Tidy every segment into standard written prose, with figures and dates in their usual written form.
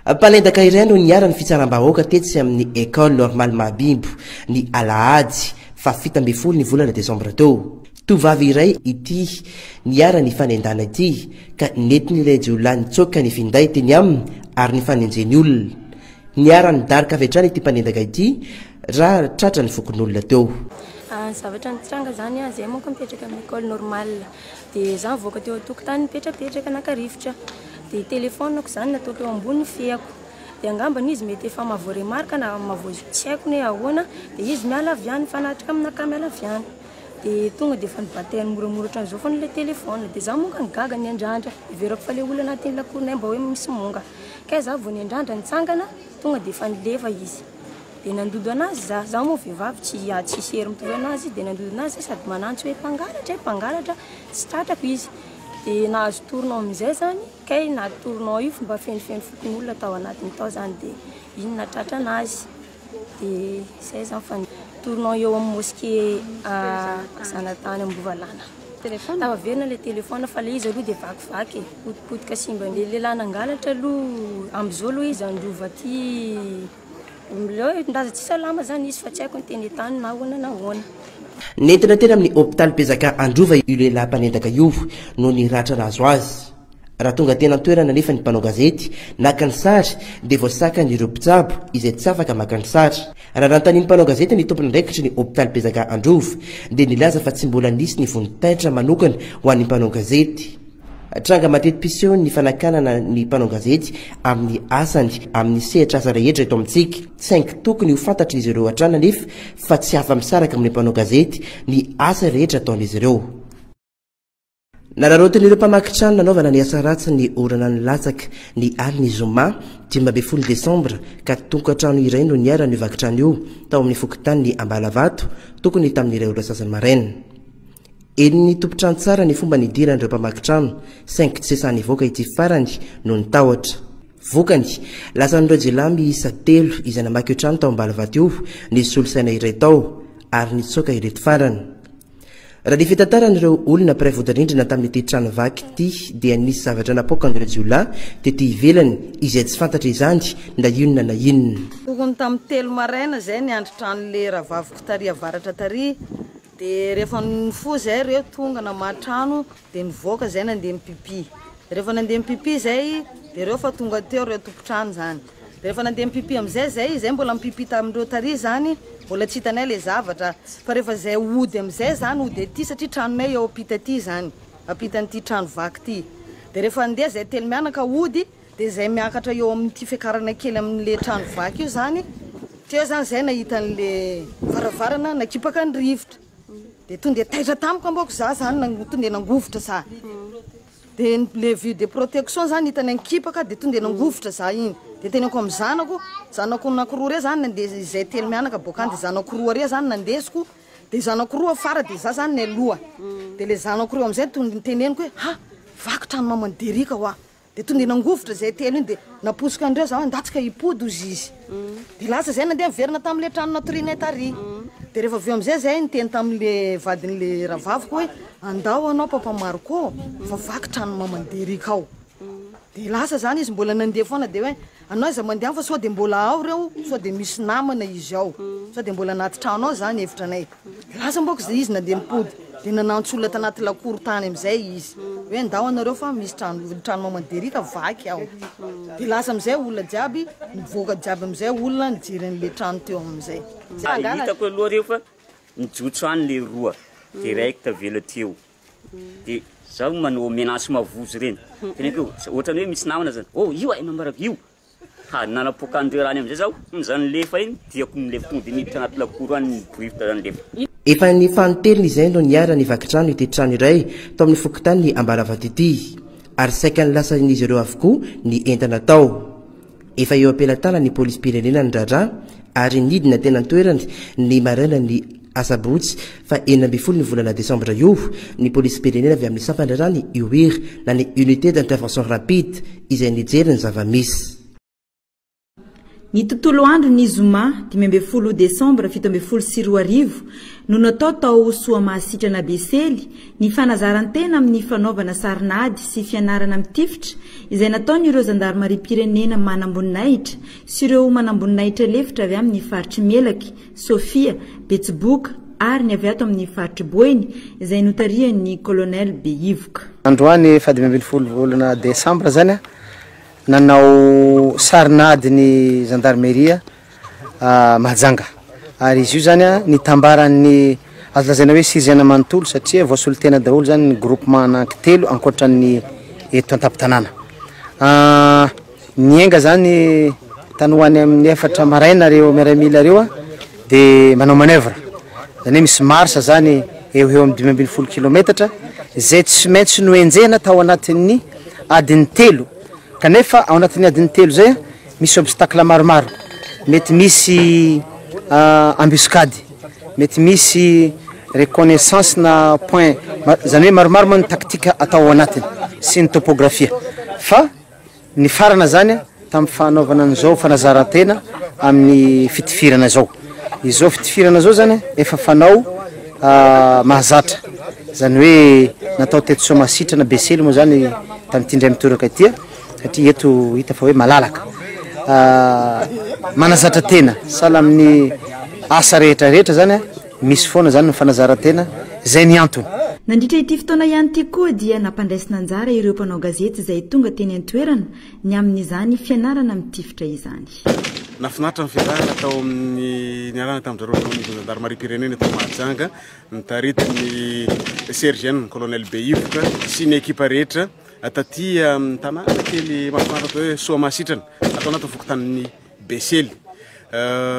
Mpanendaka iray no niharan'ny fitsaram-bahoaka tetsy amin'ny Ecole Normale Mahabimbo ny alahady faha 17 ny volana desambra teo. Tovovavy iray ity niharan'ny fanendahana ity ka nentin'ilay jiolahy nitsoaka ny finday teny aminy ary nifanenjehiny olona. Niharan'ny daroka avy hatrany ity mpanendaka ity raha tratran'ny fokonolona teo. Ny zavatra nitranga zany, zay manko mipetraka amin'ny Ecole Normale. Dia za nivoaka teo an-tokotany nipetrapetraka naka rivotra. Dia telephone-ko zany nataoko eo ambony feako. Dia angambany izy mety efa mahavoa remarque na mahavoa tsy haiko ny hoe ahoana. Dia izy miala avy any, mifanatrika aminakahy miala avy any. Dia tonga dia efa nibatainy moramora ohatran'izao foana ilay telephone. Dia za monka nigaga niandrandra. Heverako fa ilay olona anatin'ny lakoronay mba hoe misy monga. Kay za vao niandrandra nitsangana, tonga dia efa nilefa izy. Dia nandodo anazy za, za moa vehivavy tsy tsisy hery mitovy anazy, dia nandodo anazy za sady manantso hoe mpangalatra e, mpangalatra, tsy tratrako izy. Dia nahazo tournant amin'izay zany, kay na tournant io mba fenofeno fokonolona tao anatiny tao zany dia iny nahatratra anazy. Dia zay zany fa tournant eo amin'ny mosquée zanatany Ambovalana. Tafaverina ilay téléphone fa ilay izy aloha dia vakivaky e, potipotika simba. Ilay lehilahy nangalatra aloha amin'izao aloha izy handova aty. Milaza tsy salama zany izy fa tsy haiko ny teny tany na ahoana na ahoana. Nentina teny amin'ny hopitaly Bezaka Androva io lehilahy mpanendaka io noho ny ratra nahazo azy. Raha tonga teny an-toerana anefa ny mpanao gazety naka ny sary dia voasakan'ireo mpitsabo izay tsy afaka maka ny sary. Raha nanontanian'ny mpanao gazety ny tompon'andraikitry ny hopitaly Bezaka Androva dia nilaza fa tsy mbola nisy ny vonitaitra manokana ho an'ny mpanao gazety. Tranga mateti-piseho ny fanakanana ny mpanao gazety amin'ny asany amin'ny sehatr'asa rehetra eto amintsika, saingy tokony ho fantatr'izy ireo hatrany anefa fa tsy afa-misaraka amin'ny mpanao gazety ny asa rehetra ataon'izy ireo. Nararaotin'ireo mpamaky trano nanaovana ny asa ratsy ny orana nilatsaka ny alin'ny zoma 15 desambra ka tokantrano iray no niharan'io vaky trano io tao amin'ny fokontanin'i Ambalavato tokony tamin'ny iray ora sasany maraina. Henon'ny tompon-trano tsara ny fomba nidiran'ireo mpamaky trano, saingy tsy sahy nivoaka ity farany noho ny tahotra. Vokany, lasan'ireo jiolahy miisa telo izay namaky io trano tao Ambalavato io ny solosaina iray tao, ary nitsoaka ireto farany. Raha ny fitantaran'ireo olona mpiray vodirindrina tamin'ity trano vaky ity dia nisy zavatra napoakan'ireo jiolahy tety ivelany izay tsy fantatra izany na inona na inona. Tokony tamin'ny telo maraina izay niandry tranon'ilay rahavaviko tary avaratra tary Dia rehefa nifoha zay reo tonga namaha trano dia nivoaka zay nandeha ni-pipi. Rehefa nandeha ni-pipi zay dia reo fa tonga teo reo tompon-trano zany. Dia rehefa nandeha ni-pipi amizay zay, zay mbola ni-pipi tamin'ireo tary zany, mbola tsy hitanay le zavatra. Fa rehefa zay hody amizay zany, hody aty satria tranonay eo ampita aty zany, ampitan'ity trano vaky ity. Dia rehefa handeha zay telo mianaka hody, Dia izay miakatra eo amin'ity fiakarana kely amin'ilay trano vaky io izany, teo izany izay nahita an'ilay varavarana nakipaka ny rivotra. Dia tonga dia taitra tamiko amboko za izany, tonga dia nangovitra za. Dia ilay vue de protection izany hitany ankipaka dia tonga dia nangovitra za iny. Dia teneniko amin'ny zanako, zanako anankiroa ireo izany nandeha, izay telo mianaka boaka any, dia zanako roa ireo izany nandesiko, dia zanako roa afara dia za izany ny aloha. Dia ilay zanako roa amin'izay tonga niteneniko hoe ha, vaky trano maman'i Derika hoa. Dia tonga dia nangovitra izay telo iny dia naposoka an'ireo za hoe andatsika hipody hozy izy. Dia lasa izay nandeha niverina tamin'ilay trano natorianay tary. Dia rehefa avy eo amin'izay izahay niteny tamin'ilay vadin'ilay rahavaviko hoe andao anao papa Marco fa vaky tranon'i maman'i Derrick ao. Dia lasa izany izy mbola nandeha foana dia hoe anao aiza mandeha any fa sao dia mbola ao ireo, sao dia misy namana izy ao, sao dia mbola anaty trano ao izany hevitra anay. Lasa manko zay izy nandeha nipody dia nanantso olona tanaty lakoro tany amizay izy hoe ndao anareo fa misy trano trano maman'i Derika vaky ao dia lasa amizay olona jiaby nivoaka jiaby amizay olona nijery an'le trano teo amizay. Hitako aloha reo fa nijotso any le roa de raiky tavela teo de zaho manao menace mavozo reny teneniko hoe ohatrany hoe misy namana zany oh io ay nambarako io Ha, nanapoaka an'ireo rano amin'izay zaho, hono zany nilefa iny, tiako nilefa tonga dia niditra anaty lakoro any niborifitra zany nilefa. Efa ny fanintelony izay no niara-nivaky trano ity trano iray tao amin'ny fokontanin'i Ambalavato ity, ary saika nilasan'izy ireo avokoa ny entana tao. Efa eo am-pelatanan'ny polisim-pirenena ny raharaha ary nidina teny an-toerana ny marainan'ny asabotsy faha 16 ny volana desambra io ny polisim-pirenena avy amin'ny sampan-draharahan'ny UIR na ny Unité d'Intervention Rapide izay nijery ny zava-misy. Ny tontolo andro ny zoma 15 desambra 2017 no natao tao Soamahasitrana Besely ny fanazaran-tena amin'ny fanaovana sarin'ady sy fianarana mitifitra izay nataon'ireo zandarimariam-pirenena manamboninahitra sy ireo manamboninahitra lefitra avy amin'ny faritr'i Melaky, Sofia, Betsiboka ary ny avy ato amin'ny faritr'i Boeny izay notarihan'ny Colonel Behivoka. Androany faha 15 volana desambra zany nanao sarin'ady ny zandarmeria Mahajanga ary izy io zany nitambaran'ny azo lazaina hoe CIRGN manontolo satria voasolotena daholo zany ny groupement anankitelo ankoatran'ny eto an-tampon-tanàna. Niainga zany tany ho any amin'ny 4 maraina reo miaramila reo de manao manoeuvre, zany hoe misy marche zany eo ho eo amin'ny 15 kilometatra izay tsy maintsy noenjehina tao anatin'ny adiny 3, kanefa ao anatin'ny adiny 3 zay misy obstacle maromaro, mety misy embuscade, mety misy reconnaissance na point, zany hoe maromaro moa ny tactique atao ao anatiny sy ny topographie, fa ny farana zany tamin'ny fanaovana an'izao fanazaran-tena amin'ny fitifirana zao. Izao fitifirana zao zany efa fanao mahazatra, zany hoe natao teto Soamahasitrana Besely moa zany tamin'ity indray mitoraka ity, satria eto hita fa hoe malalaka, manazatra tena sahala amin'ny asa rehetra rehetra zany misy foana zany ny fanazaran-tena, zay ny antony. Nandritra ity fotoana ihany ity koa dia nampandraisina anjara ireo mpanao gazety izay tonga teny an-toerana ny amin'izany fianarana mitifitra izany. Nahafinaritra ny fiarahana tao amin'ny niarahana tamin-dry zareo tao anivon'ny zandarimariam-pirenena eto Mahajanga, notaritin'ny CRGN Colonel Behivoka sy ny ekipa rehetra taty amin'ny tanàna kely mahafinaritra atao hoe Soamahasitrana, atao anatin'ny fokontanin'i Besely.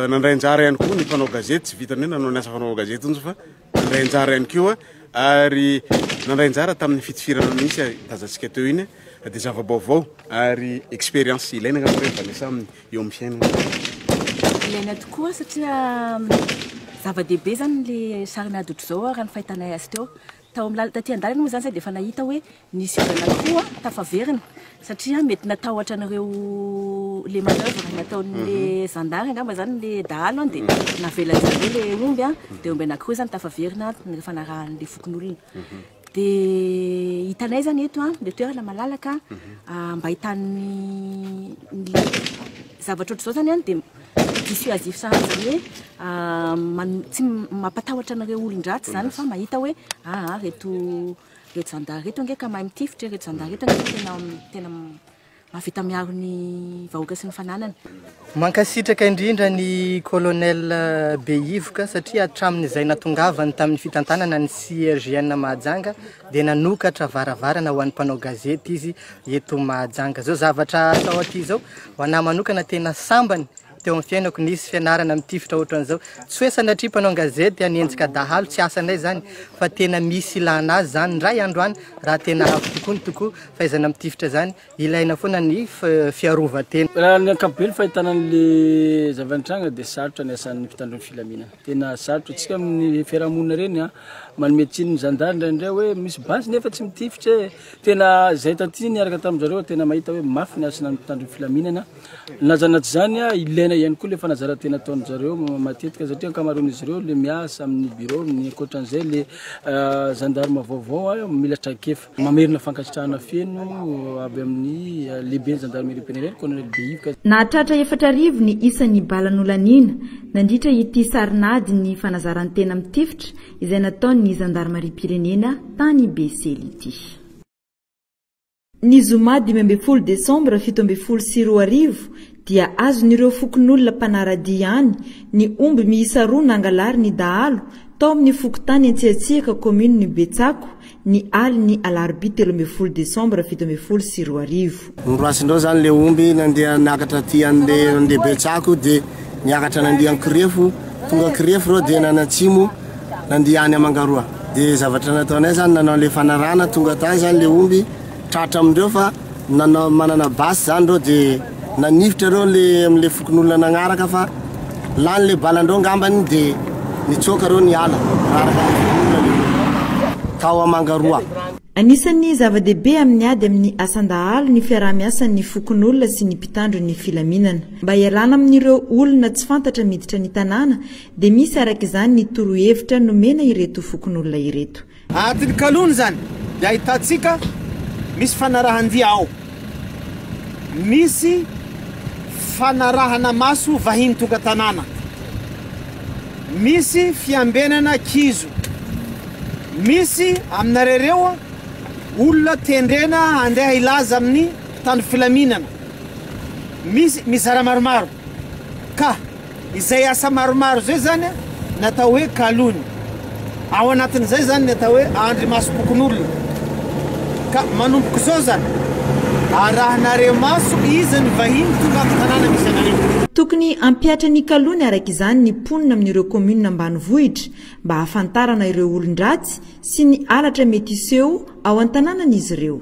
Nandray anjara ihany koa ny mpanao gazety, tsy vitan'ny hoe nanao ny asa fanaovana gazety intsony fa nandray anjara ihany koa ary nandray anjara tamin'ny fitifirana mihitsy tazantsika teo iny, dia zava-baovao ary expérience ilaina angamba re Vanessa amin'ny eo amin'ny fiainana. Ilaina tokoa satria zava-dehibe zany le sarin'ady ohatr'izao raha ny fahitanay azy teo. Tao amin'ny lalana taty an-dalana moa zany zay dia efa nahita hoe nisy olona anankiroa tafaverina satria mety natahotra an'ireo le manoeuvre nataon'le zandary angamba zany le dahalo dia navelan-dry zareo le omby dia omby anankiroa zany tafaverina rehefa narahan'le fokonolona. Dia hitanay zany eto le toerana malalaka mba ahitan'ny zavatra ohatr'izao zany dia dissuasif sahady zany hoe tsy mampatahotra an'ireo olon-dratsy zany fa mahita hoe aa reto reto zandary reto ange ka mahay mitifitra, reto zandary reto ange tena tena mahavita miaro ny vahoaka sy ny fananany. Mankasitraka indrindra ny colonel Behivoka satria hatramin'izay natongavany tamin'ny fitantanana ny CIRGN Mahajanga dia nanokatra varavarana ho an'ny mpanao gazety izy eto Mahajanga. Izao zavatra atao aty izao ho anahy manokana tena sambany teo amin'ny fiainako nisy fianarana mitifitra ohatran'izao. Tsy hoe sanatria mpanao gazety hanenjika dahalo, tsy asanay zany, fa tena misy ilana azy zany indray andro any raha tena avo tokoa ny tokoa fahaizana mitifitra zany, ilaina foana ny fiarovan-tena. Raha ny ankapobeny fahitana an'le zava-nitranga dia sarotra ny asan'ny mpitandro ny filaminana, tena sarotra. Antsika amin'ny fiarahamonina ireny an, manome tsiny ny zandary indraindray hoe misy basy nefa tsy mitifitra e. Tena izay taty niaraka tamin-dry zareo tena mahita hoe mafy ny asan'ny mpitandro ny filaminana. Na izany na tsy izany, ilaina ihany koa ilay fanazaran-tena ataon-dry zareo matetika satria ankamaroan'izy ireo ilay miasa amin'ny birao, ny ankoatran'izay ilay gendarme vaovao mila traikefa. Mamerina fankasitrahana feno avy amin'ny lehiben'ny gendarmerie-pirenena, colonel Behivoka. Nahatratra 4000 ny isan'ny bala nolaniana nandritra ity sarin'ady ny fanazaran-tena mitifitra izay nataon'ny zandarimariam-pirenena tany Besely ity. Ny zoma 15 desambra 2017 dia azon'ireo fokonolona mpanara-dia ihany ny omby miisa 2 nangalarin'ny dahalo tao amin'ny fokontany Antsiatsiaka kaominin'i Betsako ny alin'ny alarobia 13 desambra 2017. Noroasindreo zany le omby nandeha niakatra aty an'le nandeha Betsako dia niakatra nandeha Ankirefo, tonga Ankirefo reo dia nanatsimo nandeha any Amangaroa. Dia zavatra nataonay zany nanao le fanarahana tonga tany zany le omby tratra amindreo fa nanao manana basy zany reo dia nanifitra reo le amle fokonolona nagnaraka fa lany le balandreo ngambany dia nitsoaka reo niala raraka le fokonolona le omby tao Amangaroa. Anisan'ny zava-dehibe amin'ny ady amin'ny asan-dahalo ny fiaraha-miasan'ny fokonolona sy ny mpitandro ny filaminana. Mba hialana amin'ireo olona tsy fantatra miditra ny tanàna dia misy araka izany ny torohevitra nomena ireto fokonolona ireto. Anatin'ny kalony izany dia ahitantsika misy fanarahan-dia ao, misy fanarahana maso vahiny tonga tanàna, misy fiambenana kizo, misy aminareo ireo olona tendrena handeha hilaza amin'ny mpitandro filaminana, misy mizara maromaro ka. Izay asa maromaro izay izany ny atao hoe kalony. Ao anatin'izay izany ny atao hoe andrimasom-pokonolona. Ka manomboka izao izany, arahinareo maso iza ny vahiny tonga amin'ny tanàna misy anareo. Tokony hampihatra ny kalony araka izany ny mponina amin'ireo kaominina ambanivohitra mba hahafantarana ireo olon-dratsy sy ny halatra mety hiseho ao an-tanànan'izy ireo.